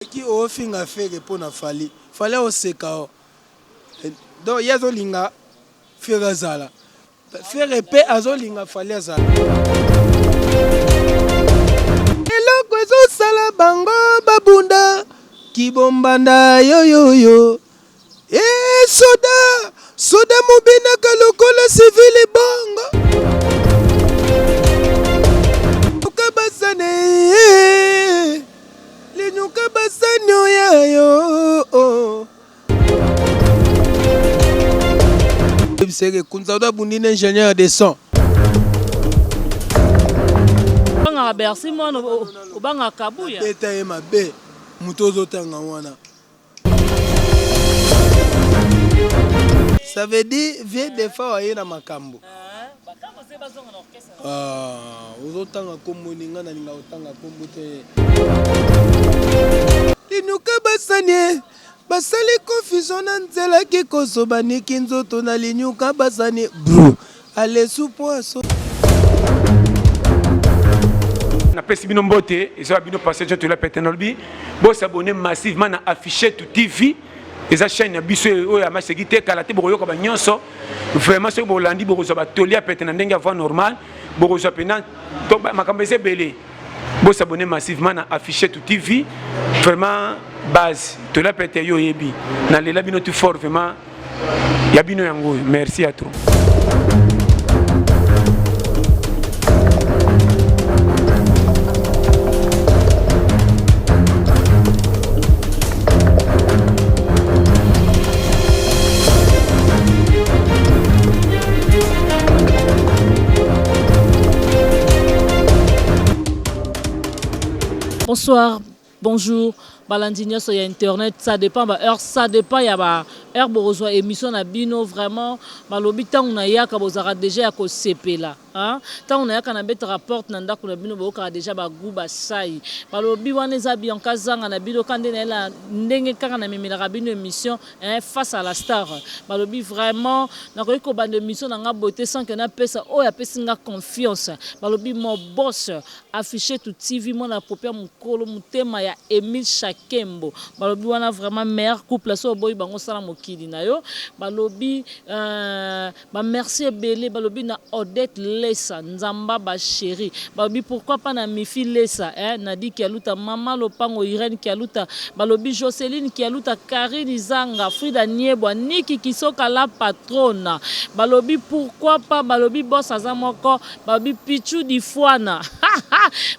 Soki ofinga Ferre pona Fally, Fally ako seka yo. Donc ye azo linga Ferre azala. Ferre pe azo linga Fally azala. Eloko ezo sala bango ba bunda kibombanda yoyoyo. Eh soda, soda mobinaka lokola civil bongo. Linyuka basane, linyuka basane oyayo. Oh. Ebiseke kunza oda bundi na ingénieur de son. Obangaka Bercy mwana obangaka Kabuya. Beta ye mabe moto ozotanga wana. Ça veut dire vieux Defao aye na makambo. Ah, ozotanga kombo ni nga nalinga kotanga kombo te. Linuka basani basali confusion na nzela kikoso baniki nzoto na linyuka basani bru alesu poaso. Napesi bino mbote, eza ya bino pasteur John Tola Pete nalobi bo s'abonner massivement na Affichetu TV eza chaîne ya biso oyo ya maseki te kala te bokoyoka ba nyonso vraiment soki bolandi bokozwa batoli ya pete na ndenge ya voie normale bokozwa mpena makambo eza ebele bo s'abonner massivement na Affichetu TV vraiment base tola pete yo oyebi nalela bino tout fort vraiment ya bino yango oyo merci ya trop. Bonsoir, bonjour, balandi nyonso ya internet, ça dépend ba heure, ça dépend ya ba heure bokozwa émission na bino vraiment balobi ntango nayaka bozalaka déjà ya kosepela hein? Ntango nayaka nabetaka porte na ndako na bino boyokaka déjà bagu basai balobi wana eza Bianca Zanga na bino ka nde nayela ndenge kaka namemelaka bino émission hein, face à la star balobi vraiment nakoki kobanda émission na nga boye te sans que napesa oyo apesi nga confiance balobi mon boss Affichetu TV mwana popia mukolo mutema ya Emile Shakembo balobi wana vraiment meilleur couple soki oboyi bango sala mokili na yo balobi euh, ba merci ebele balobi na Odette Lesa Nzamba ba cherie balobi pourquoi pas na Mifi Lesa eh, Nadi Kialuta mama lopango Irène Kialuta balobi Joceline Kialuta Karine Zanga Frida Niebwa Niki Kisoka la patrona balobi pourquoi pas balobi boss aza moko Balobi pitshou difuana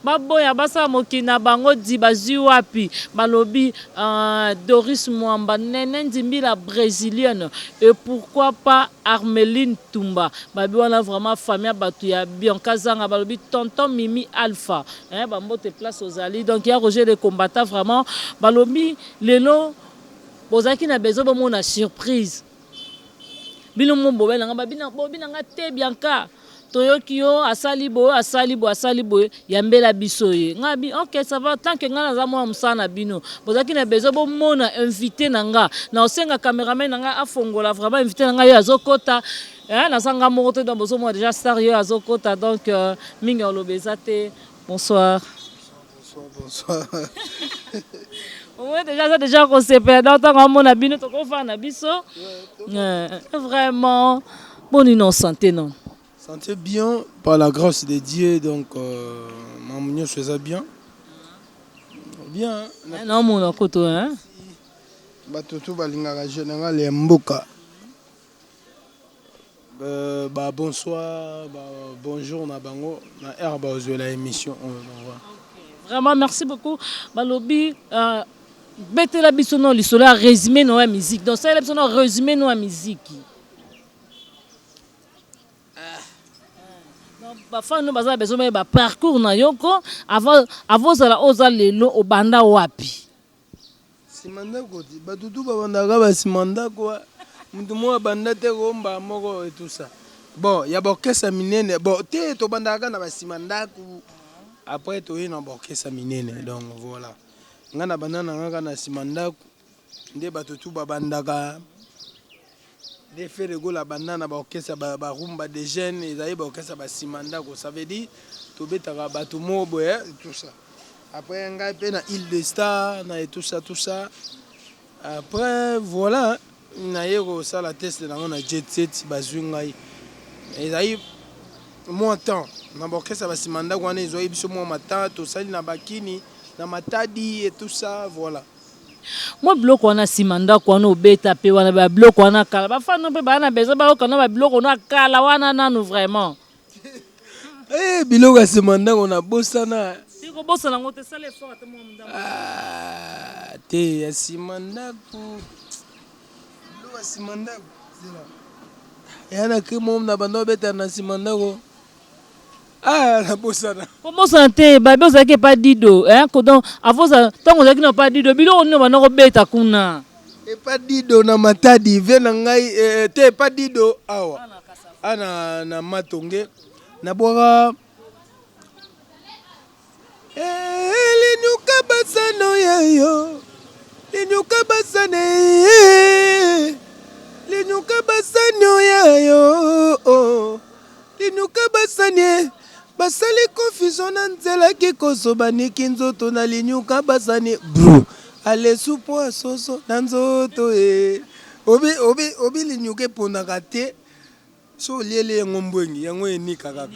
baboya basala mokili na bango di bazui wapi balobi euh, Doris Mwamba Nene Nzimbi la brésilienne et pourquoi pas Armeline Tumba babi wana vraiment famille ya batu ya Bianca Zanga balobi tonton Mimi Alpha hein, bambote place ozali donc ya Roger le combattant vraiment balobi lelo bozalaki na besoin bomona surprise Bino mo bobe na nga babina bobi na nga te Bianca toyoki yo asali boye asali boye asali boye yambela biso ye nga bi ok ça va tant que nga naza mwana mosala na bino bozalaki na besoin bomona invité na nga na osenga cameraman na nga afongola vraiment invité na nga ye azokota eh, naza nga moko te donc bozomona déjà star ye azokota donc euh, mingi oloba eza te bonsoir. Bonsoir, bonsoir. Omoni déjà aza déjà kosepela donc ntango amona bino tokofanda na biso vraiment boni non santé non. Santé bien par la grâce de Dieu donc euh, mamu nyonso eza bien. Bien. Naomona koto hein. Bato tout balingaka général ya mboka. Euh, ba bonsoir, ba bonjour na bango na heure bazwela émission oyo donc voilà. Vraiment merci beaucoup balobi euh, betela biso no lisolo ya résumé no ya musique donc salela biso no résumé no ya musique bafani no baza na besoin bayeba parcours na yo ko avant avant ozala oza lelo obanda wapi. Sima ndako ti batu tout babandaka ba sima ndako mutu moko abanda te ko mbala moko et tout ça bon ya ba orchestre minene bon te tobandaka kaka na ba sima ndaku après toye na ba orchestre minene donc voilà nga na banda na nga kaka na sima ndaku nde batu tout babandaka nde Ferre Gola abanda na ba orchestre ba, ba rumba des jeunes ezali ba orchestre ba sima ndako ça veut dire tobetaka batu moko boye tout ça. Après ngai mpe na Ile de Star na et tout ça tout ça. Après voilà naye kosala test na ngai na Jet Set bazwi ngai. Ezali mwa temps na ba orchestre ya ba sima ndako wana ezwaki biso mwa ma temps tosali na bakini na Matadi et tout ça voilà. Mwa biloko wana sima ndako wana obeta pe wana ba biloko wana kala ba fan no pe ba na besoin bayoka na ba biloko no kala wana nanu vraiment. Eh biloko ya sima ndako na bosana. Te kobosana ngo te sala effort ata mwa ndambo. Ah te ya sima ndako. Biloko ya sima ndako zela. Ya na krimo na bando beta na sima ndako. Ah nabosana. Kobosana te babi ozalaki epa Dido hein donc avant oza tango ozalaki na epa Dido biloko nini obanda kobeta kuna? Epa Dido na Matadi vie na ngai eh, te epa Dido awa ana na Matonge nabwaka eh, linuka basano yeyo linuka basane eh, linuka basano yeyo oh. Linuka basani basali confusion na nzela kikoso baniki nzoto na linuka basani bru ale supu ya soso na nzoto e obi obi obi linuka eponaka te so olieli yango mbwengi yango enika kaka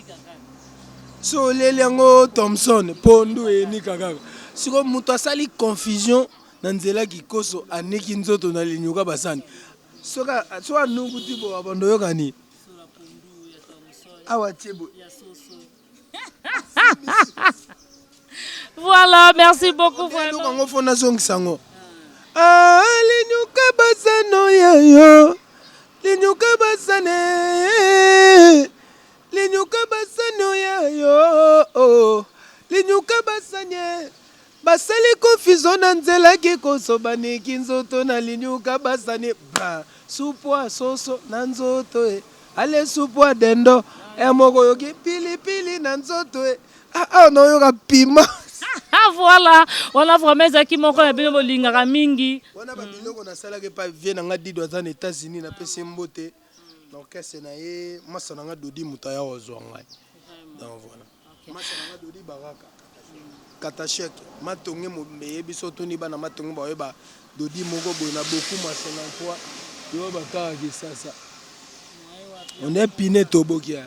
so olieli yango Thomson pondu enika kaka sikoyo moto asali confusion na nzela kikoso aniki nzoto na linuka basani soki anubuti bo abando yoka nini awa tie boye Voilà, merci beaucoup vraiment. Eloko yango fo nazongisa yango. Ah, linyuka basano yayo linyuka basane linyuka basano yayo oh, linyuka basane basali confusion na nzela kikoso baniki nzoto na linyuka basani ba supwa soso na nzoto e ale supwa dendo e moko oyoki pilipili na nzoto e ah, awa naoyoka pima. Voilà, wana vraiment ezalaki moko na bino bolingaka mingi. Wana babiloko nasalaki epai vie na nga Dido aza na États-Unis, napesi ye mbote na orchestre na ye, masa na nga Dodi moto aya kozwa ngai. Donc voilà, masa na nga Dodi Baraka Katashek Matonge mobimba eyebi so otuni bana Matonge baoyeba Dodi moko boye na Bokuma 53 yo bakaka Kisasa on est pine toboki ya.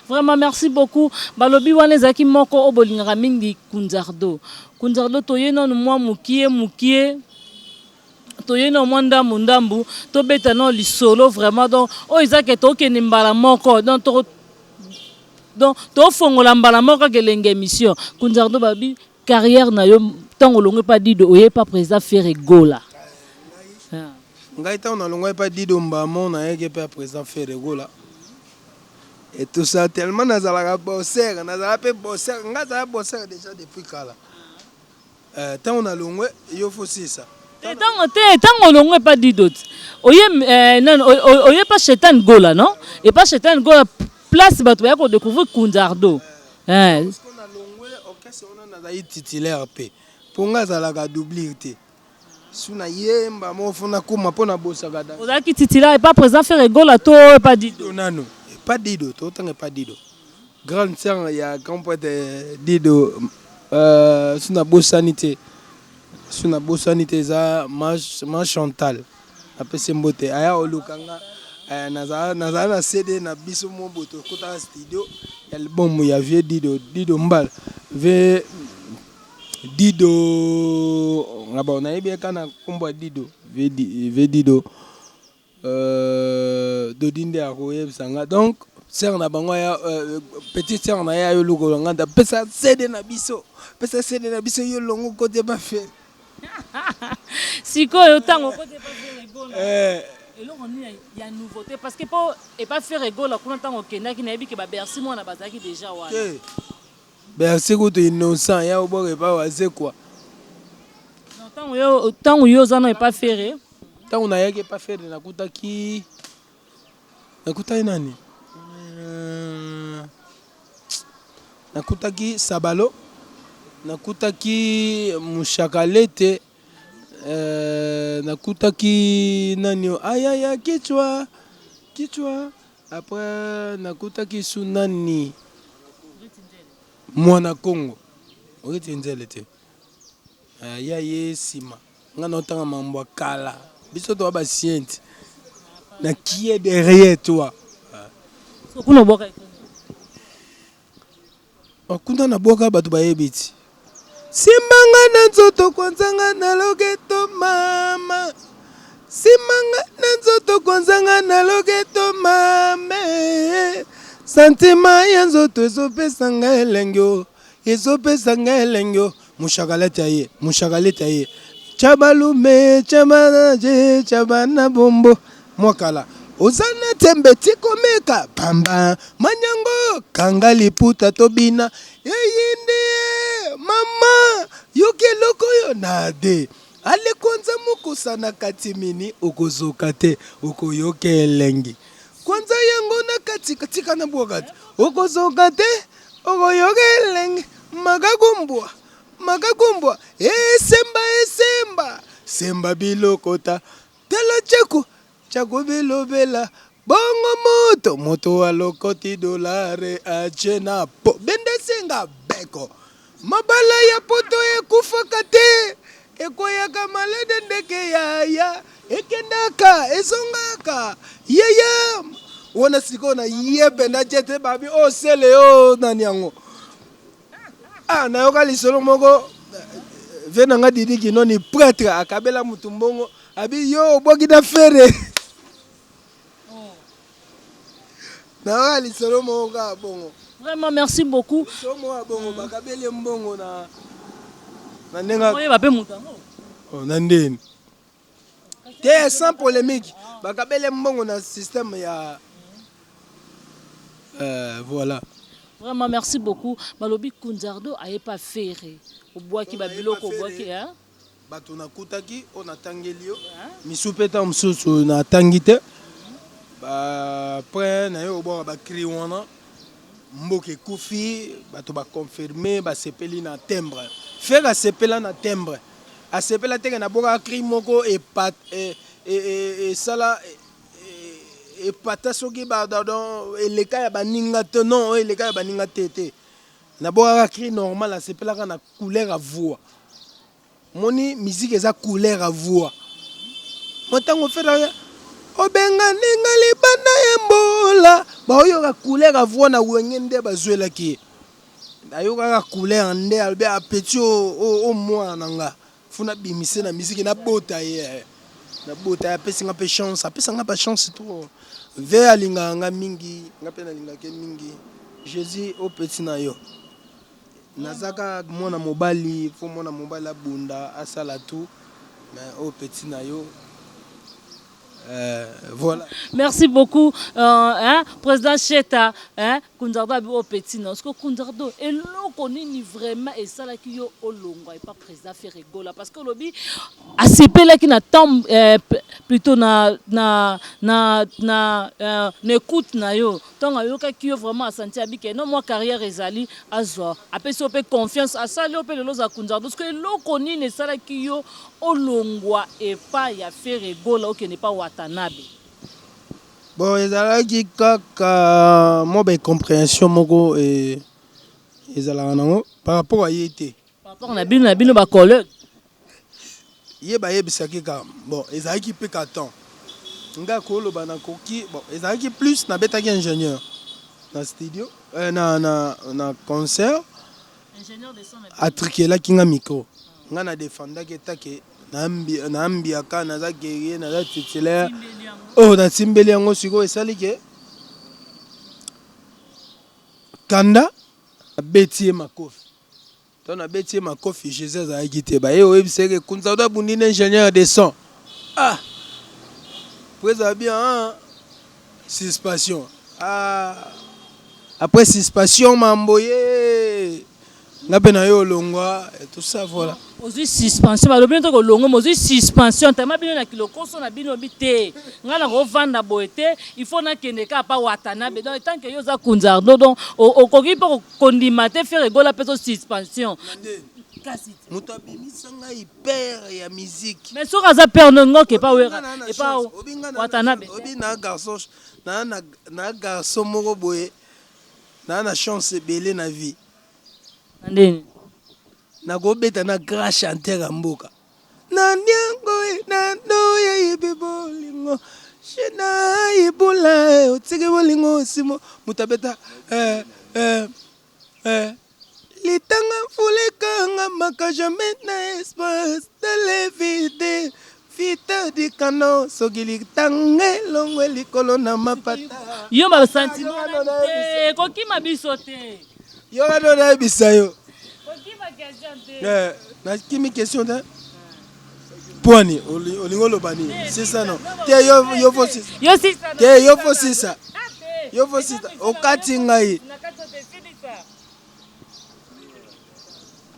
Vraiment merci beaucoup. Balobi wana ezalaki moko oyo bolingaka mingi Kunzardo. Kunzardo toye nanu mwa mukie mukie toye nanu mwa ndambu ndambu tobeta nanu lisolo vraiment donc oyo eza ke tokende mbala moko donc toko donc tofongola mbala moko kaka elenge émission. Kunzardo balobi carrière na yo ntango olongwe pa Dido oye pa président Ferre Gola. Ngai ntango nalongwaki pa Dido Mbamo nayaki mpe ya président Ferre Gola. Et tout ça tellement nazalaka bosseur, nazala mpe bosseur, ngai azala bosseur déjà depuis kala. Ntango nalongwe yo fo sisa. Ntango te ntango olongwe pa Dido oye nani oye pa Shetan Gola non? Et pa Shetan Gola place bato baya ko découvrir Kunzardo. Parce que nalongwe orchestre wana nazali titulaire mpe mpo ngai azalaka doublure te. Su na yemba moko fo nakoma mpo nabosaka da. Ozalaki titulaire epa président Ferre Gola to epa Dido? Nano epa Dido, totanga epa Dido. Grande sœur ya grand prêtre Dido su nabosani te, su nabosani te eza ma ma Chantal napesi ye mbote aya oluka nga nazala nazala na CD na biso mo boye tokotaka studio ya album ya vieux Dido Dido Mbala vieux Dido nga bon nayebi ye kaka na kombo ya Dido vieux Dido Dodi nde akoyebisa nga donc sœur na bango aya petite sœur na ye ayo lukola nga nda pesa CD na biso pesa CD na biso yo longo kote ba fe sikoyo ntango kote ba Ferre Gola eloko nini ya nouveauté parce que po epa Ferre Gola kuna ntango okendaki nayebi ke ba Bercy mwana bazalaki déjà wana te Bercy kutu innocent ya obwaka epa wazekwa. Tango yo tango yo oza na epa Ferre. Tango nayaki epa Ferre nakutaki nakutaki nani? Nakutaki Sabalo, nakutaki Mushakalete, nakutaki nani ayaya kichwa kichwa Après nakutaki su nani? Mwana Congo. Aurite Nzele te. Eh, ya ye nsima nga na otanga mambo ya kala biso toa ba sciente na qui est derrière toi. So kuna obwaka oh, kuna nabwaka bato bayebi ti simbanga na nzoto kwanzanga na loketo mama simbanga na nzoto kwanzanga na loketo mame santima ya nzoto ezopesa nga elengi o ezopesa nga elengi o mushakalete aye mushakalete aye chabalume chabanaje chabana bombo mwakala oza na tembe tikomeka pamba manyango kanga liputa tobina eyindi mama yoki eloko oyo na de ale kwanza mokosa na kati mini okozoka te okoyoka elengi kwanza yango na kati tika na bwaka te okozoka te okoyoka elengi makakumbwa makakumbwa esemba esemba semba bilokota tala tshako tshako bilobela bongo moto moto alokoti dolare atie na po bende senga beko mabala ya poto ekufaka te ekweyaka malade ndeke yaya ekendaka ezongaka yaya wana sikoyo na ye mpenza tie te babi oyo sele oyo nani yango ah nayoka lisolo moko ve na nga Didi Kinoni prêtre akabela mutu mbongo abi yo obwaki na Ferre nayoka lisolo moko kaka bongo. Vraiment merci beaucoup. Lisolo moko ya bongo bakabeli ye mbongo na na ndenge oyeba mpe moto yango. Oh, na ndeni te sans polémique bakabeli ye mbongo na système ya voilà. Vraiment merci beaucoup. Balobi Kunzardo ayepa Ferre obwaki babiloko obwaki hein? Bato nakutaki oyo natangeli yo misu mpe ntango mosusu natangi te après na ye obwaka bacri wana mboka ekufi bato baconfirme basepeli na timbre Ferre asepela na timbre asepela teke nabwakaka cri moko esala epata soki eleka ya baninga te non oyo eleka ya baninga te te nabwakaka cri normal asepelaka na couleur ya voix moni musique eza couleur ya voix mo ntango Ferre obenganinga libanda ya mbola baoyoka couleur ya voix na Wenge nde bazwelaki ye ayokaka couleur nde alobi apeti o mwana na nga funa bimise na musique nabota ye nabota ye apesi nga mpe chance apesa nga ba chance trop ve alingaka nga mingi nga mpe nalingaka ye mingi Jésus opeti na yo naza kaka mwana mobali fo mwana mobali abunda asala tout mais oyo petit na yo voilà. Merci beaucoup hein, président Cheta hein, Kunzardo abi oyo petit na yo Kunzardo eloko nini vraiment esalaki yo olongwa epa président Ferre Gola parce que olobi asepelaki na temps plutôt na na na na na écoute na yo ntango ayokaki yo vraiment asanti abike no mwa carrière ezali azwa apesi yo mpe confiance asali yo mpe lelo oza Kunzardo parce que eloko nini esalaki yo olongwa epa ya Ferre Gola okende epa Watanabe? Bon ezalaki kaka mwa baincompréhension moko ezalaka nango par rapport a ye te. Par rapport na bino na bino bacollègue. Ye bayebisaki kaka bon ezalaki mpe ka temps nga koloba nakoki bon ezalaki plus nabetaki ingénieur na studio na, na, na concert atrikelaki nga micro nga na defendaki etake naambiaka naza guerrier naza titulaire oyo natimbeli yango sikoyo esali ke kanda abeti ye makofi to nabeti ye makofi Jésus azalaki te baye oyebisaki Kunzardo abundi na ingénieur de son ah po ezala bien ah, suspension ah. Après suspension mambo ye nga mpe na yo olongwa et tout ça voilà. Ozwi suspension balobi nto kolongwa mo ozwi suspension tama bino na kilokoso na bino bi te ngai na kovanda boye te il faut nakende kaka pa Watanabe donc tant que yo oza Kunzardo donc okoki mpe kondima te Ferre Gola mpe so suspension kasi moto abimisa ngai père ya musique mais soki aza père no ngoke epa Wera epa Watanabe obi na garçon na na garçon moko boye na na chance ebele na vie. Na ndeni? Nakobeta na grand chanteur ya mboka. Na nyango na ndoye yibi bolingo shina ibula otiki bolingo osimo moto abeta eh, eh, eh. Litanga mfulekanga maka jamais na espace de levide vita dikano soki litanga elongwe likolo na mapata. Yo ba sentiment te kokima biso te. Yo kano nayebisa yo. Kokima question te. Eh, nakimi question te. Pwani olingi oloba nini? Sisa no. Te yo yo fo sisa. Yo sisa. Te yo fo sisa. Yo fo sisa. Okati ngai.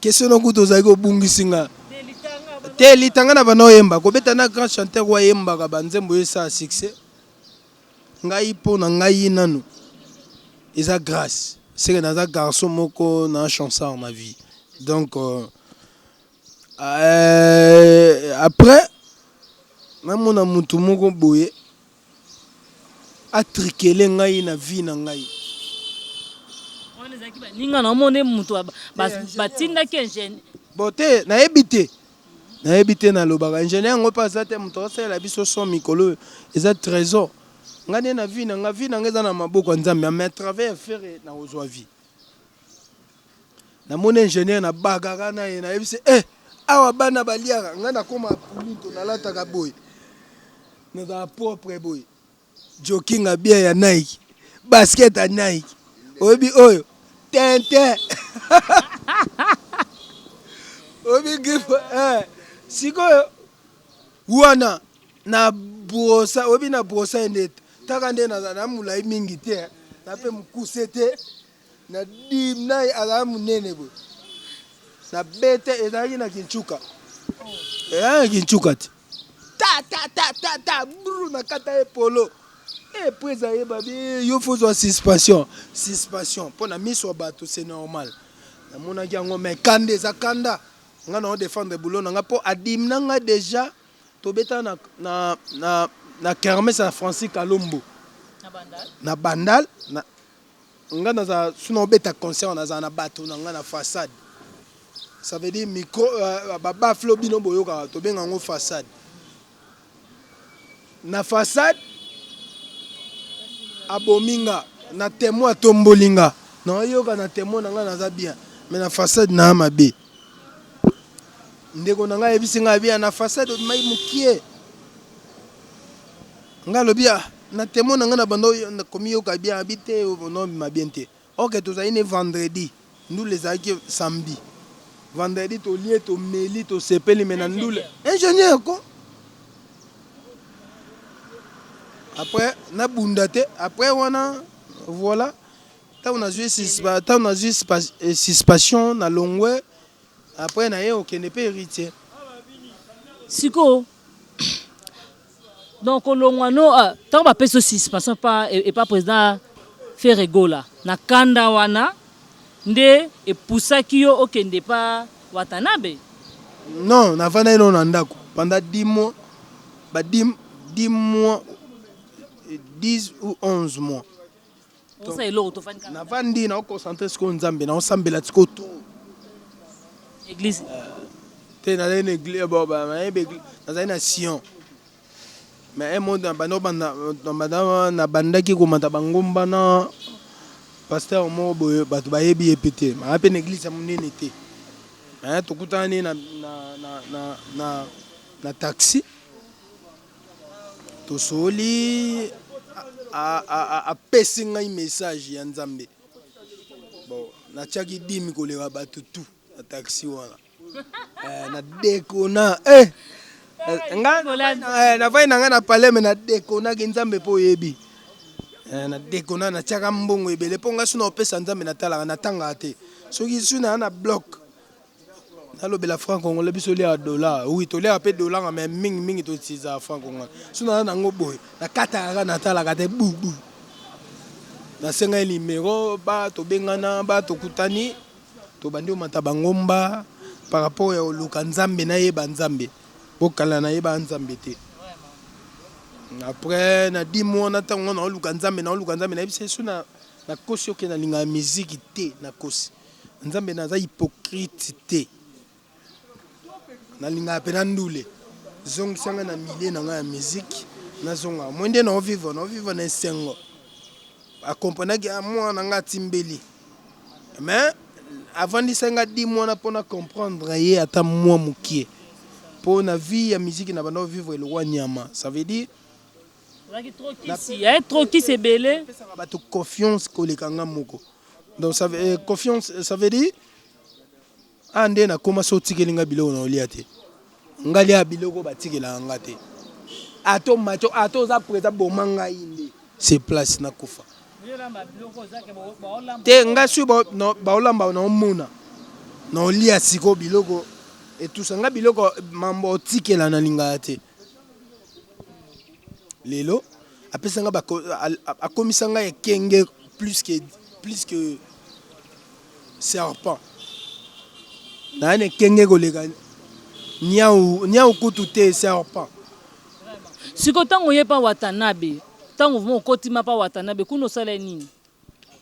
Question no kutu ozalaki obungisi nga. Te litanga na bana oyemba kobeta na grand chanteur oyo ayembaka ba nzembo oyo esala succès. Ngai po na ngai nanu eza grace seke naza garçon moko na chansard na vie donc euh, après namona mutu moko boye atrikele ngai na vie na ngai. Wana ezalaki baninga na omoni mutu batindaki ingénieur. Bon te nayebi te Nayebi te nalobaka ingenieur yango pe aza te mutu asalela biso son mikolo oyo eza tresor nga nde na vie na nga vie na nga eza na maboko ya nzambe mais à travers ya ferre nakozua vie namoni ingenieur na bagara na ye nayebisi eh awa bana baliaka nga nakoma pulunto nalataka boye nazala propre boye Joking ya bien ya Nike, basket ya Nike. Oyebi oyo? Tintin. Oyebi griffe eh. Sikoyo wana na brosa, oyebi na brosa ye nde taka nde naza na molai mingi te, eh. na pe mokuse te. Na dim na ye azala munene boye. Na bete ezalaki na Kinchuka. Ezalaki na Kinchuka te. Ta ta ta ta ta bru na kata ye polo. Eh preza ye babi eh, yo faut zwa suspension. Suspension mpo na miso ya bato c'est normal. Namonaki yango mais kanda eza kanda. Nga na défendre boulot na nga mpo adim na nga déjà tobeta na na na na kermesse ya Francis Kalombo. Na Bandal. Na Bandal na Nga nazala soki nao beta concert nazala na batu na nga na façade ça veut dire micro ba baffle oyo bino boyokaka tobenga yango façade na façade abomi nga na temoin atomboli nga naoyoka na temoin na nga naza bien mais na façade naa mabe ndeko na nga ayebisi nga bien na façade obimaki mukie Nga alobi ah na temoin na nga na banda komiyoka bien abi te no bima bien te ok tozali ne vendredi ndule ezalaki samedi vendredi tolie tomeli tosepeli me na ndule ingénieur ko après nabunda te après wana voilà ntango nazwi ntango nazwi suspension na longwe après naye okende mpe héritier sikoyo Donc kolongwa no ah, tango bapesi yo suspension pa epa president Ferre Gola na kanda wana nde epusaki yo okende pa Watanabe? Non, navandaki nano na ndako pendant 10 mois, ba 10, 10 mois, 10 ou 11 mois. Osala eloko te ofandi kaka. Navandi nao concentrer sikoyo Nzambe, nao sambela sikoyo trop. Eglise? Te nazali na eglise, bon ba nayebi eglise, nazali na Sion. Mais un moment na banda obanda na banda nabandaki komata ba ngomba na pasteur moko boye bato bayebi ye pe te. Aza pe na eglise ya monene te. Mais tokutani na na na na na na taxi. Tosololi apesi ngai message ya Nzambe. Bon, natiaki dime koleka bato tout na taxi wana. Eh, na dekona eh nga eh, navandi na ngai na palais me na dekonaki Nzambe mpo oyebi. Eh, na dekona natiaka mbongo ebele mpo ngai soki naopesa Nzambe natalaka natangaka te. Soki soki naa na bloc Nalobela franc congolais biso toliaka dollar oui toliaka pe dollar mais mingi mingi to utilisaka franc congolais soki naza nango boye nakataka kaka natalaka te bu bu nasenga ye numero ba tobengana ba tokutani tobandi komata ba ngomba par rapport ya koluka nzambe nayeba nzambe po kala nayeba nzambe te après na 10 mois na tango nga naoluka nzambe naoluka nzambe nayebisa ye soki nakosi oke nalingaka miziki te nakosi Nzambe naza hypocrite te. Nalingaka pena ndule. Zongisa nga na milieu na nga ya musique nazonga. Moi nde nao vivre, nao vivre na esengo. A comprenaki ah mwana na nga atimbeli. Mais avandisaki nga 10 mois na pona comprendre ye ata mwa mukie. Po na vie ya musique na banda ko vivre lokola nyama. Ça veut dire Ozalaki trop kisi, eh trop kisi ebele. Napesaka bato confiance koleka nga moko. Donc ça veut, confiance ça veut dire Ah nde nakoma so otikeli nga biloko na olia te nga lia biloko batikelaka nga te ata omati ata oza preta boma ngai nde se place nakufa te nga soki baolamba naomona na olia sikoyo biloko etusa nga biloko mambo otikela nalingaka te lelo apesa nga akomisa nga ekenge plus que plus que Serpent naye na ekenge koleka niawu niawu kutu te serpent. Sikoyo tango oye pa watanabe tango vraiment okoti ma pa watanabe kuna osala nini?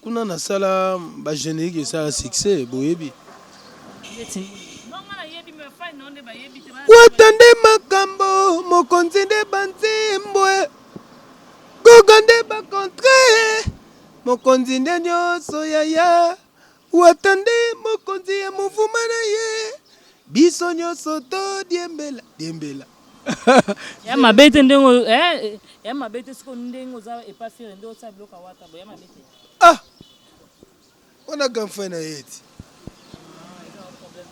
Kuna nasala ba generique esala succès boyebi. Neti nini? Non nga nayebi mais fan na yo nde bayebi te. Wata nde makambo mokonzi nde ba nzembo eh Goga nde ba contre Mokonzi nde nioso yaya Wata nde mokonzi ya mouvement na ye Biso nioso to diembela diembela. Ya mabe te ndenge eh ya mabe te siko ndenge oza epa Ferre nde osala biloko ya Wata boye ya mabe te. Ah! Wana grand frère na ye ti.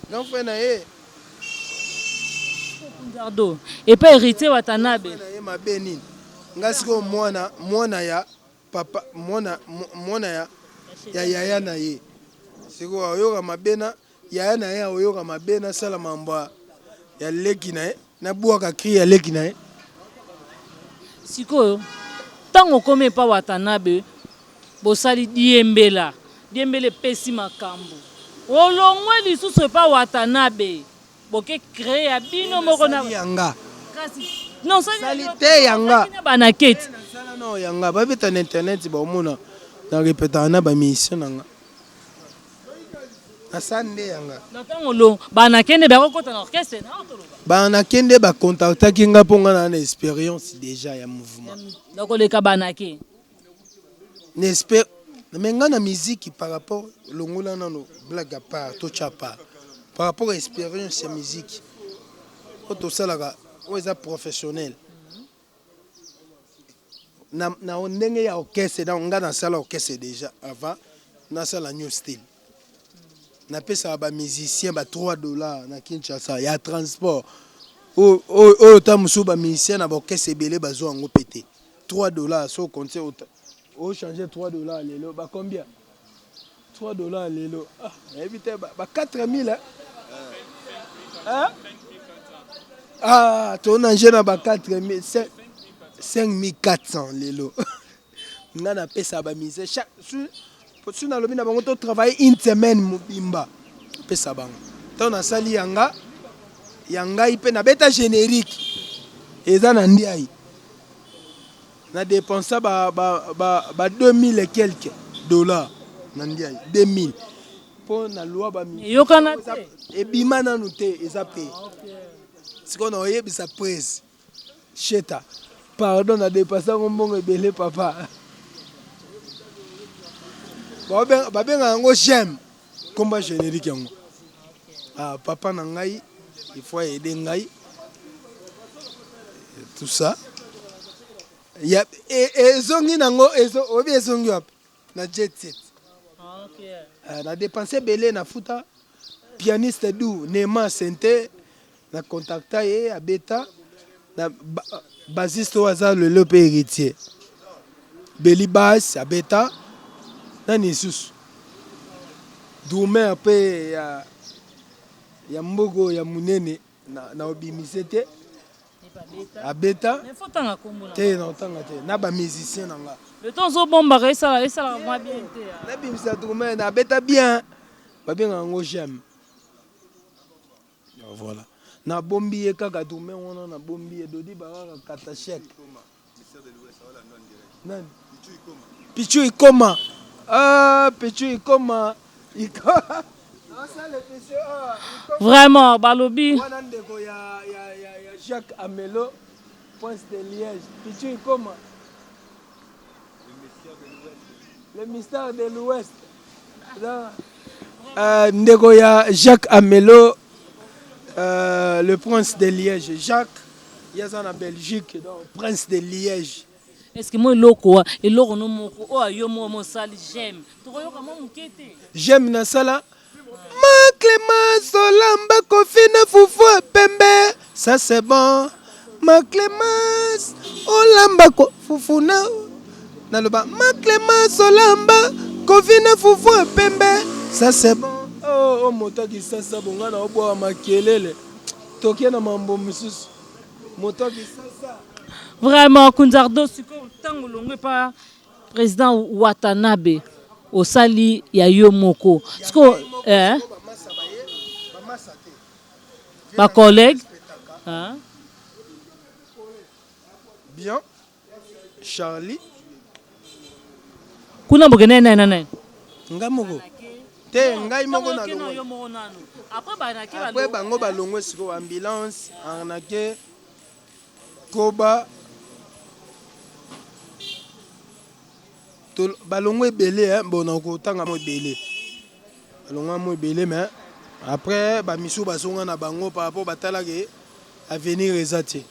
Grand frère na ye. Kunzardo epa Heritier Watanabe. Grand frère na ye mabe nini? Nga sikoyo mwana mwana ya Papa mwana mwana ya ya yaya na ye sikoyo ayoka mabe na yaya na ye akoyoka mabe nasala mambo ya leki na ye nabwaka cri ya leki na ye. Sikoyo tango okomi epa watanabe bosali diembela diembela epesi makambu olongwe lisusu epa watanabe Boke cree ya bino moko na ya nga. Kasi non sali sali te ya nga. Na banaketi. Sala no ya nga ba beta na internet ba omona na repetaka na ba musiciens na nga. Na sali nde ya nga. Na tango lo banakende ba kokota na orchestre na otoloba. Banakende ba contactaki nga po nga na na experience dejà ya mouvement. Na koleka banake. Na esper mais nga na musique par rapport longola nano blague à part to tcha part par rapport ya experience ya musique oyo tosalaka oyo eza professionnel na, na ndenge ya orchestre donc nga nasala orchestre déjà avant nasala new style napesaka ba musicien ba 3 dollars na Kinshasa ya transport oyo ta mosusu ba musicien na ba orchestre ebele bazwa yango pe te 3 dollars so compte o changer 3 dollars lelo ba combien 3 dollars lelo ah nayebi te ba 4000 hein? Hein? Ah to nanger na ba 4000 5400 lelo nga napesa ba musiciens chaque su nalobi na bango to travailler une semaine mobimba pesa bango ntango nasali yanga ya ngai mpe nabeta générique eza na ndiayi Na depensa ba ba ba ba 2000 et quelques dollars na ndiaye 2000 po na loi ba Eyokana te. Ebima nanu te eza pe. Sikoyo na oyebisa prez sheta pardon na depensa ngo mbongo ebele papa. Ba benga yango j'aime komba generique yango. Ah papa na ngai il faut aider ngai tout ça ya ezongi nango ezo oyebi ezongi wapi na jet set ah, okay. Ah, na dépense ebele na futa pianiste du nema sente na contacta ye abeta na ba, basiste oyo aza lelo mpe héritier beli bas abeta nani lisusu drummer mpe ya, ya mboko ya monene na, na obimise te abeta te na otanga te na ba musicien na nga le temps ozobombaka esala esalaka mwa bien te nabimisa drummer na abeta bien babengaka yango j'aime Voilà. Na bombi ye kaka drummer wana na bombi ye Dodi Baraka kata chèque. Nani? Pichu Ikoma. Ah, Pichu Ikoma. Ikoma. Vraiment balobi. Wana ndeko ya, ya, ya, ya Jacques Amelo, Prince de Liège. Pichu Ikoma. Le mystère de l'Ouest. Euh, ndeko ya Jacques Amelo, euh, le prince de Liège. Jacques, ye aza na Belgique, donc prince de Liège. Est-ce que moi eloko eloko no moko oyo yo moko mosali j'aime tokoyoka mwa moke te. J'aime nasala Ma Clémence olamba kofi na fufu ya pembe ça c'est bon Ma Clémence olamba ko fufu na naloba Ma Clémence olamba kofi na fufu ya pembe ça c'est bon oh, oh moto ya kisasa bonga na obwaka makelele toke na mambo mosusu moto ya kisasa Vraiment Kunzardo sikoyo ntango olongwe pa président Watanabe osali ya yo moko sikoyo eh, ba collègue hein? Bien Charlie kuna bokende nani na nani nga moko te ngai moko na après bango balongwe sikoyo ambulance arnaque Koba to balongwa ebele hein bon nakotanga mo ebele balongwa mo ebele mais après ba misusu bazonga na bango par rapport batala ke avenir eza te.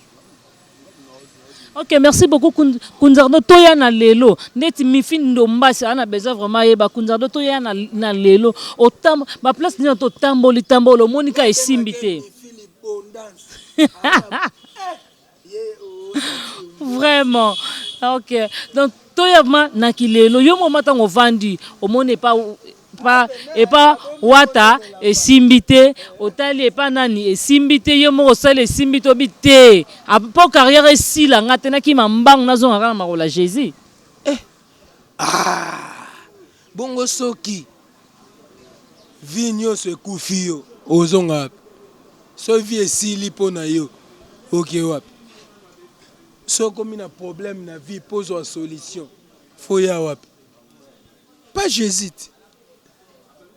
Ok merci beaucoup Kunzardo toya na lelo ndeti Mifi Ndombasi ana besoin vraiment ayeba Kunzardo toya na, na lelo otam ba place nini totamboli tamboli omoni ka esimbi te. Vraiment ok donc toya vraiment na kilelo yo moma ntango ovandi omoni epa epa epa wata esimbi te otali epa nani esimbi te yo moko osali esimbi te obi te mpo carrière esila nga te nakima mbangu nazonga kaka na makolo ya Jésus. Eh ah bongo soki Vie nioso ekufi yo ozonga wapi? Soki vie esili po na yo oke wapi? Soki okomi na problème na vie po ozua solution faut oya wapi? Pas Jesus te.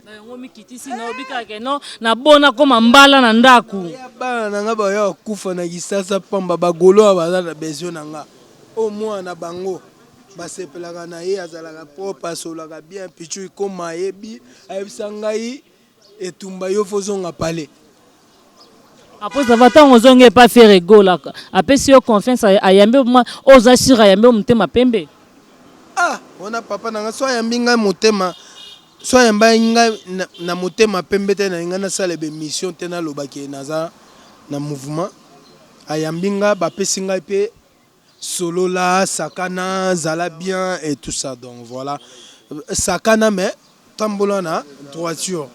Na yango omikitisi na obi kaka ke non na bona koma mbala na ndaku. Naoya bana na nga baoya kokufa na kisasa pamba ba golois baza na besoin na nga oyo mwana na bango. Basepelaka na ye azalaka propre asololaka bien pitshou ikoma ayebi ayebisa ngai etumba yo faut ozonga palais. Après ça va tango ozongi epa Ferre Gola apesi yo confiance ayambi yo vraiment oza sur ayambi yo motema pembe? Ah wana papa na ngai soki ayambi ngai motema soki ayambaki ngai na motema pembe te nalingi nasala ba emission te naloba ke naza na mouvement ayambi ngai bapesi ngai pe Solola, sakana, zala bien et tout ça donc voilà sakana mais tambola na droiture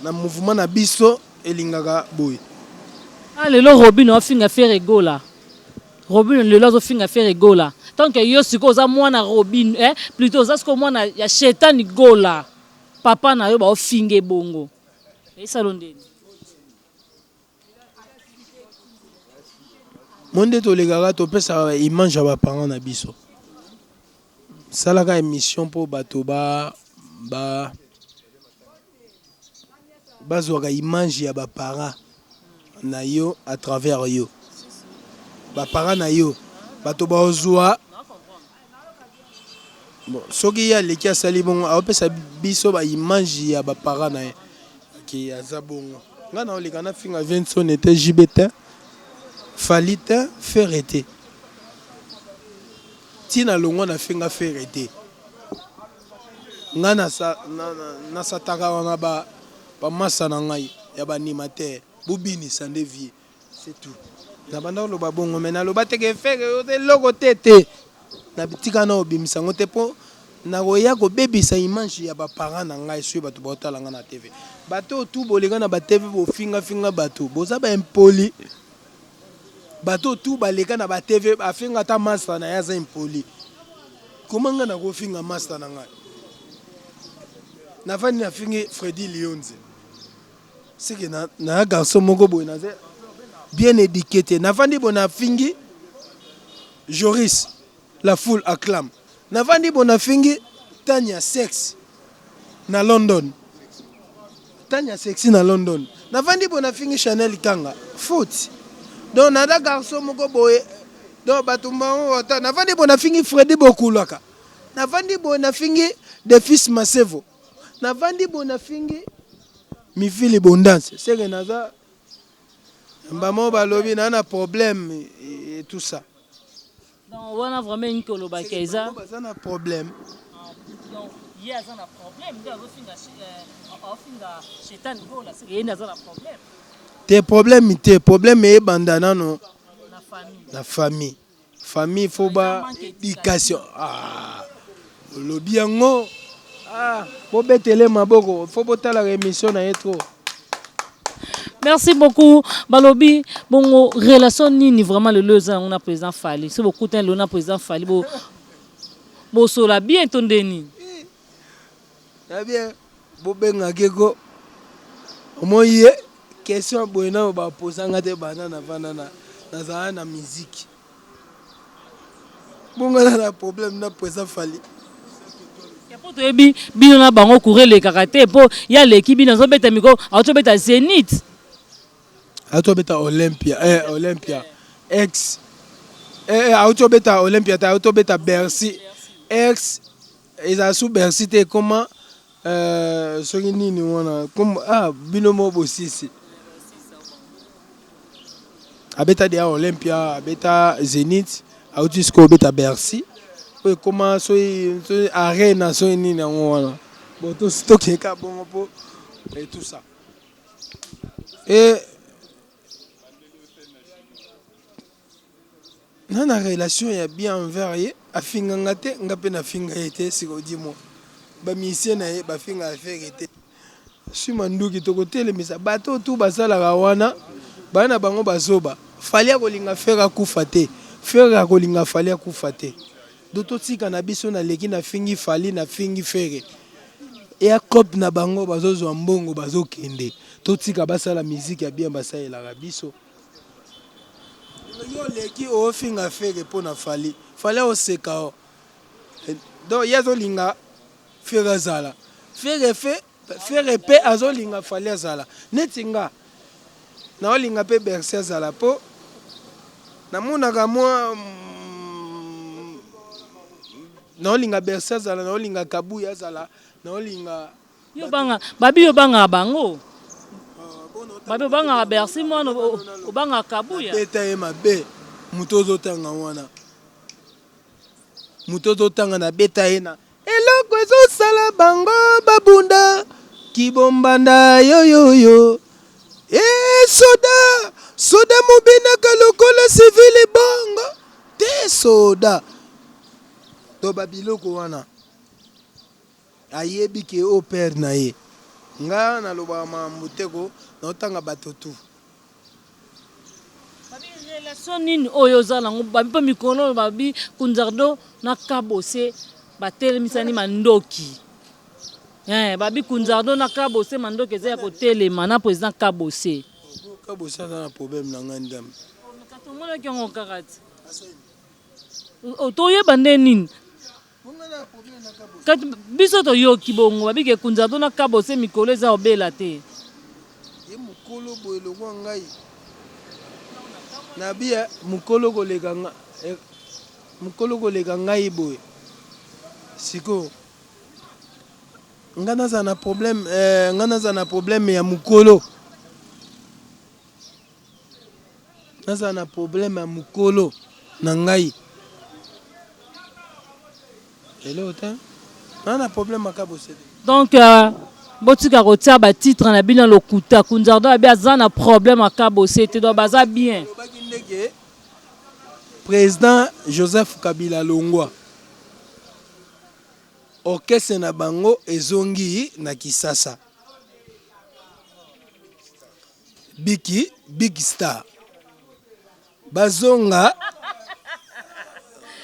na mouvement na biso elingaka boye. Ah lelo Robino afinga Ferre Gola Robino lelo azo finga Ferre Gola tant que yo sikoyo oza mwana Robino eh plutot oza sikoyo mwana ya Shetani Gola papa na yo bao finga ebongo esalo ndeni. Moi nde tolekaka topesaka ba image ya ba parents na biso. Salaka emission po bato ba ba bazwaka image ya ba parents na yo à travers yo. Ba parents na yo bato bakozwa bon soki ye aleki asali bongo akopesa biso ba image ya ba parents na ye. Ke aza bongo. Nga na oleka na finga Vincent te JB te Fally te Ferre te. Ti na longwa na finga Ferre te. Nga na na sataka wana ba ba masta na ngai ya ba animateur bo binisa nde vie. C'est tout. Na banda koloba bongo mais naloba te ke Ferre oza eloko te te. Na tika nao bimisa yango te po nakoya kobebisa image ya ba parents na ngai soki batu baotala ngai na TV. Bato oyo tout boleka na ba TV bofinga finga batu boza ba impoli. Bato oyo tout baleka na ba TV afinga ata masta na ye aza impoli. Comment ngai nakofinga masta na ngai? Nafandi nafingi Freddy Lionze. C'est que na na garçon moko boye naza bien eduqué te. Nafandi boye nafingi Joris, la foule acclame. Nafandi boye nafingi Tanya sexe. na London. Tanya sexy na London. Navandi boye nafingi Chanel Kanga. Faute. Donc naza garçon moko boye. Donc bato mbango ata navandi boye nafingi Freddy Bokulaka. Navandi boye nafingi De Fils Masevo. Navandi boye nafingi Mifili Bondance. Seke naza mbamo balobi na na problème et tout ça. Donc wana vraiment elingi koloba ke eza baza na problème. Ah, donc ye aza na problème nde azofinga aofinga shetani gola seke ye nde aza na problème. Te problème te, problème ebanda nano na famille. Na famille. Famille faut ba éducation. Ah olobi yango. Ah bobetele maboko, faut botalaka émission na ye trop. Merci beaucoup. Balobi, bongo relation nini vraiment lelo eza yango na président Fally. So bokutani lelo na président Fally bo bosola bien to nde nini? Na bien bobengaki ko omoni ye question boye nano baposanga te banda navanda na nazala na musique. Bongo aza na problème na président Fally. Po toyebi bino na bango courant elekaka te po ye aleki bino azobeta miko auti obeta Zenith. Auti obeta Olympia eh, Olympia ex eh, eh, auti obeta Olympia te auti obeta Bercy ex ezala su Bercy te ekoma euh, soki nini wana ah, bino mo bosisi Abeta deja Olympia, abeta Zenith, auti sikoyo obeta Bercy. Oyo ekoma soki soki arena soki nini yango wana. Bon tosi tokende kaka bongo po et tout ça. Et na na relation ya bien envers ye, afinga nga te, nga pe nafinga ye te, sikoyo dis moi. Ba musiciens na ye bafingaka Ferre te. Sui manduki tokotelemisa bato oyo tout basalaka wana baya na bango bazoba Fally akolinga ferre akufa te ferre akolinga Fally akufa te donc totika na biso naleki nafingi Fally nafingi ferre eya coop na bango bazozwa mbongo bazokende totika basala musique ya bien basalelaka biso yo oleki ofinga ferre mpo na Fally Fally akoseka yo donc ye azolinga Ferre azala Ferre fe Ferre pe azolinga Fally azala neti nga naolinga pe Bercy azala po namonaka mwa naolinga Bercy azala naolinga Kabuya azala naolinga Yo banga babi yo bangaka bango babi obangaka Bercy mwana obangaka Kabuya beta ye mabe moto ozotanga wana Moto ozo tanga na beta ye na eloko ezo sala bango ba bunda kibombanda yoyoyo eh soda soda mobinaka lokola civile bongo te soda to ba biloko wana ayebi ke oyo père na ye nga nalobaka makambo te ko naotanga bato tout. Babi relation nini oyo oza nango babi mpe mikolo oyo babi kunzardo na kabose batelemisani mandoki eh, babi kunzardo na kabose mandoki eza ya kotelema na president kabose. Kabose aza na problème na ngai ndambe. Kasi omonaki yango kaka ti toyeba nde nini Kati biso toyoki bongo babi ke kunzardo na kabose mikolo eza obela te. Ye mukolo boye lokwa ngai na biya mukolo koleka nga eh, mukolo koleka ngai boye sikoyo nga naza na problème eh, nga naza na problème ya mukolo Nazala na problème ya mukolo na ngai eloko te naza na problème ya kabose te. Donc botika kotia ba titre na bino ya lokuta kunzardo abi aza na problème ya kabose te donc baza bien. Alobaki ndeke president Joseph Kabila alongwa orchestre na bango ezongi na Kisasa. Biki big star bazonga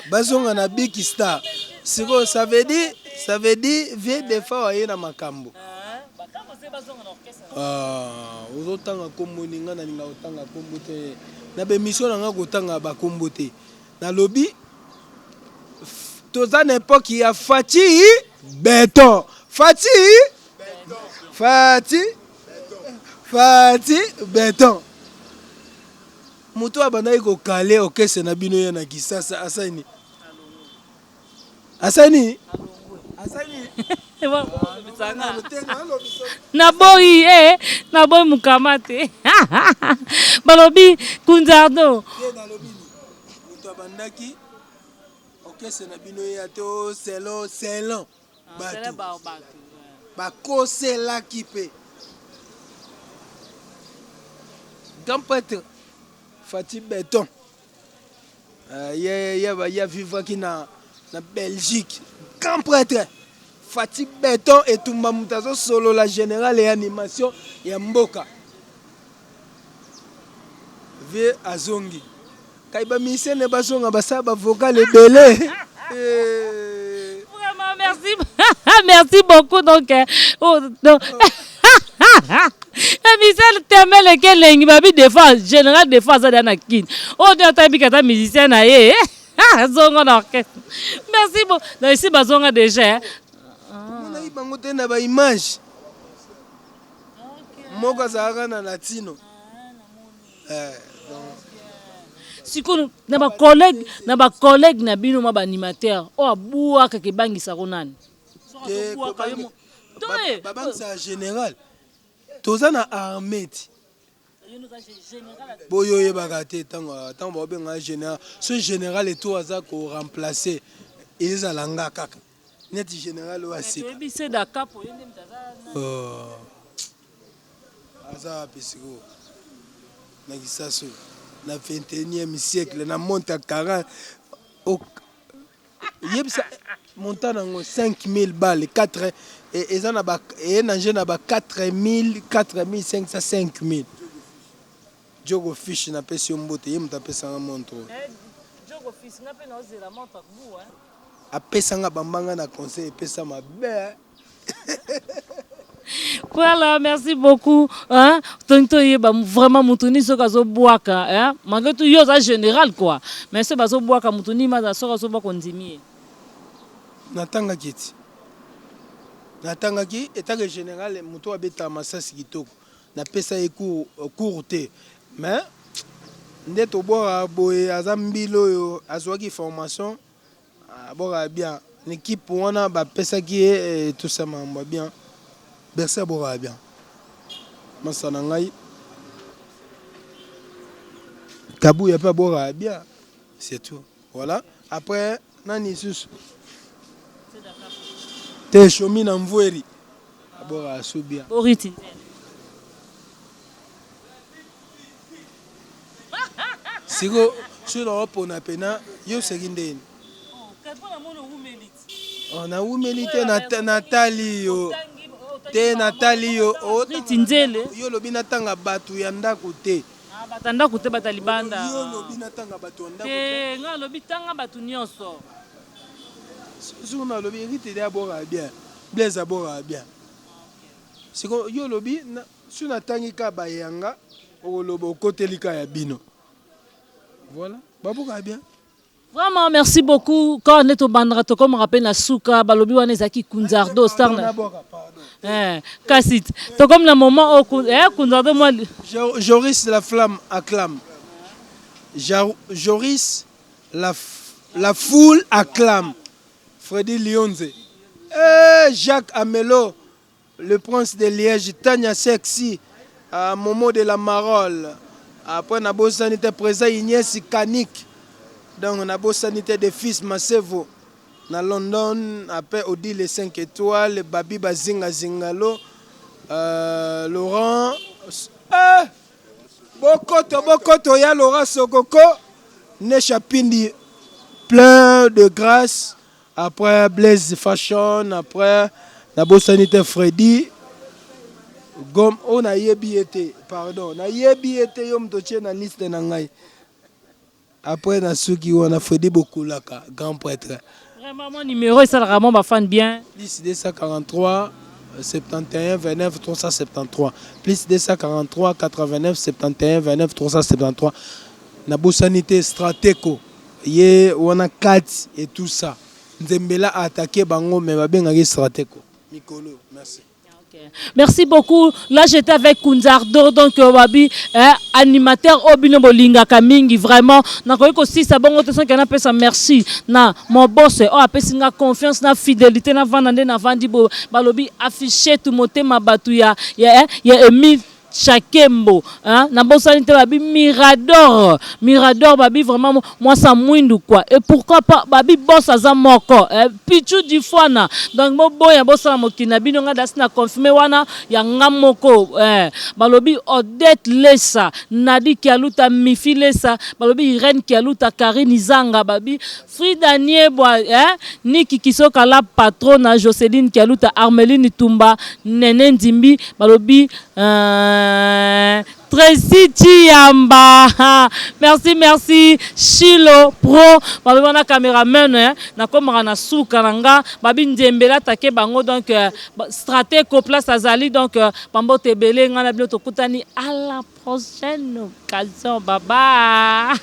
bazonga na big star sikoyo ça veut dire ça veut dire vieux defao aye na makambo ah, ozotanga kombo ni nga nalinga kotanga kombo te na bemission na nga kotanga bakombo te nalobi toza na epoque ya Fatshi beton. Fatshi Fatshi Fatshi beton moto abandaki kokale orchestre na bino ya na Kisasa asali nini? Asali nini? Asali nini? Naboyi eh, naboyi mukama te. Balobi Kunzardo. Te nalobi nini? Moto abandaki orchestre na bino ya te oh, selon selon bato bakoselaki mpe grand prêtre Fatshi Beton euh, ye ye ye vivaki na na Belgique grand prêtre Fatshi Beton etumba moto azosolola général ya animation ya mboka vie azongi Kai ba musiciens ne bazonga basala ba vocal ebele. Eh. Vraiment merci merci beaucoup donc eh, oh, donc Michel Temele kelengi babi defa général defa aza deya na kin oyo nde atayebi kata musicien na ye azonga na orchestre merci bon na esi bazonga déjà omonaki bango te na ba image moko azalaka na latino Eh, sikoyo na ba collègue na ba collègue na bino mwa ba animateur oyo abuakaka ebangisako nani babangisaka général toza na armée ti boyo oyebaka te ntango ntango baobengaka général so général eto aza koremplace ezala nga kaka neti général oyo asika Aza wapi sikoyo na kisasa oyo na 21e siècle na monte ya 40 yebisa montant nango 5000 balle 4 eza na ba eye na jeu na ba 4000 4500 5000 Djogo fish na pesi yo mbote ye moto apesa nga montre oyo eh, Djogo fish nga pe naozela montre bu hein apesa nga bambanga na conseil epesa mabe Voilà, merci beaucoup. Hein? Tonto yeba vraiment mutuni soki azobwaka, hein? Malgré tout yo oza général quoi. Mais soki bazobwaka mutuni maza soki azobwaka ondimi ye. Natangaki ti. Natangaki etake général moto abeta masasi kitoko. Napesa ye cours cours te. Mais nde tobwaka boye aza mbila oyo azwaki formation Abwakaka bien na equipe wana bapesaki ye tout ça makambo ya bien Bercy abwakaka bien masta na ngai Kabuya pe abwakaka bien c'est tout voilà après nani lisusu te Shomi na Mvueri abwakaka su bien. Boriti. Siko soki nao pona pena yo oseki ndeni? Oh, na wumeli te na tali yo te na tali yo yo olobi natanga batu ya ndaku te. Ah, bato ya ndako te, bato ya libanda. Yo olobi natanga bato ya ndako te. Te, nga nalobi tanga bato nyonso. Soki nalobi Rite de abwakaka bien, Blaise abwakaka bien. Siko yo olobi Soki natangi kaka ba yanga okoloba okoteli kaka ya bino. Voilà, babukaka bien. Vraiment merci beaucoup kaka nde tobandaka tokomaka mpe na suka balobi wana ezalaki kunzardo star na eh, kasi tokomi na moment oyo eh, kunzardo mwa Joris la flamme acclame Joris la, la foule acclame Freddy Lionze eh, Jacques Amelo Le prince de Liège Tanya sexy ah, Momo de la Marole après nabosani te président Ignace Kanik donc nabosani te de fils Masevo na London après Odile 5 étoiles Babi Bazinga Zingalo euh, Laurent eh, Bokoto Bokoto ya Laurent Sokoko Nesha Pindi plein de grâce Après Blaise Fashion, après nabosani te Freddy Gom oyo nayebi ye te pardon nayebi ye te yo moto otie na liste na ngai après nasuki wana Freddy Bokulaka grand prêtre. Vraiment mon numéro esalaka mwa ba fan bien. Plus 243 71 29 373 plus 243 89 71 29 373 nabosani te Strateco Ye wana kati et tout ça. Nzembela a attaquer bango mais ba bengaki strateco. Mikolo, merci. Okay. Merci beaucoup. Là, j'étais avec Kunzardo, donc euh, Wabi, hein, animateur Obino Bolingaka mingi, vraiment. Nakoki kosisa bongo te soki napesa merci na mon boss oyo apesi nga confiance na fidélité na vanda nde navandi bo balobi affiche tu motema bato ya, ya, ya Emile Chakembo, hein, nabosani te babi Mirador, Mirador babi vraiment mwasa mwindu quoi. Et pourquoi pas babi boss aza moko, eh, Pichu Difwana. Donc boboya bosala mokili na bino nga dasi na confirmer wana ya nga moko, eh, balobi Odette Lesa, Nadi Kialuta, Mifi Lesa, balobi Irène Kialuta, Karine Zanga, babi Frida Niebwa, eh, Niki Kisoka la patrona, Joseline Kialuta, Armeline Tumba, Nene Ndimbi, balobi Tracy Chiamba. Merci, merci. Chilo Pro. Balobi wana cameraman, hein. Nakomaka na suka na nga. Babi Nzembela take bango donc euh, Strateco place azali donc euh, bambote ebele nga na bino tokutani à la prochaine occasion. Bye bye.